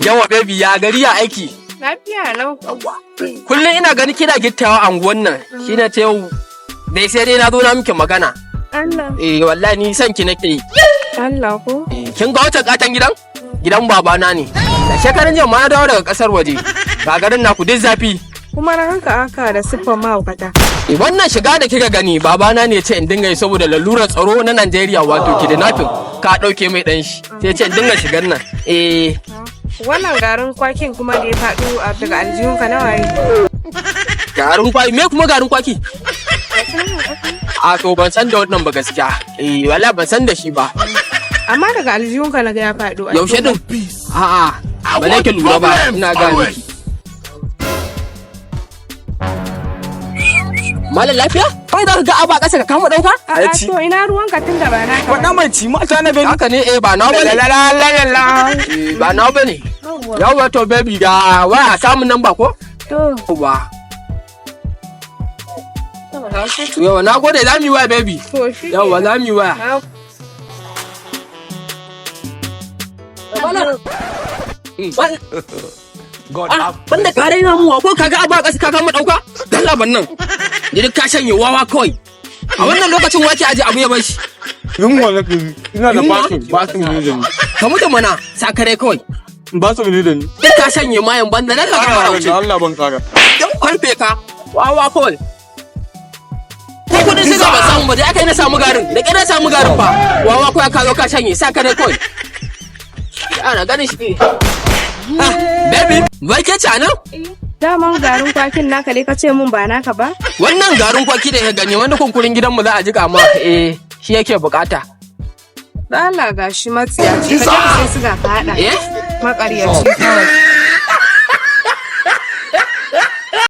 Yawa baby, ya gari, ya aiki? Lafiya lau. Kullum ina gani kina gittawa a anguwan nan. Shine ta yau dai sai dai na zo na miki magana. Allah. Eh, wallahi ni son ki nake yi. Allah ko? Eh, kin ga wata katon gidan? Gidan babana ne. Da shekaran jiya ma na dawo daga kasar waje. Ga garin naku duk zafi. Kuma na hanka aka da siffar mahaukata. Eh, wannan shiga da kika gani, babana ne ce in dinga yi saboda lalurar tsaro na Najeriya, wato kidnapping. Ka dauke mai dan shi. Sai ce in dinga shigar nan. Eh. Wannan garin kwakin kuma da ya faɗo daga aljihunka na waye? Garin kwaki? Me kuma garin kwaki? A to, ban san da wannan ba gaskiya. Eh, wallahi ban san da shi ba. Amma daga aljihunka na ga ya faɗo. Yaushe din? A'a, ba ne ki lura ba, ina ga miki. Malam, lafiya? Kai za ka ga aba ƙasa ka kama ɗauka? A'a, to ina ruwanka tun da ba naka ba. Faɗa mai ci mata na gani. Haka ne, eh, ba na bane. La la la la la. Eh, ba na bane. Yawwa to baby, ga waya, samun namba ko? To. Yawwa. Yawa, na gode, za mu yi waya, baby. To shi. Yawwa, za mu yi waya. God. Ah, banda ka raina mu ko kaga aba ƙasa ka kama ɗauka? Dalla ban nan. Ni duk ka shanye, wawa kawai. A wannan lokacin wace aje abu ya bar shi. Yunwa nake ji. Ina da Yunwa? Basu basu ne da ni. Ka mutu mana, sakare kawai. Basu ne da ni. Duk ka shanye, mayan banda nan ka fara wuce. Allah ban kara. Dan kwarfe ka. Wawa kawai. Ko kudin siga ba samu ba, dai aka yi na samu garin. Da ƙyar na samu garin fa. Wawa kawai, ka zo ka shanye, sakare kawai. Ana ganin shi. Ah, baby, wai ke ce a nan? Daman garin kwakin naka ne ka ce mun ba naka ba? Wannan garin kwaki da ya gani, wanda kunkurin gidanmu za a jiƙa ma, eh, shi yake bukata. Da Allah, gashi matsiyaci, ka je ka sai siga ka haɗa. Eh? Maƙaryaci kawai.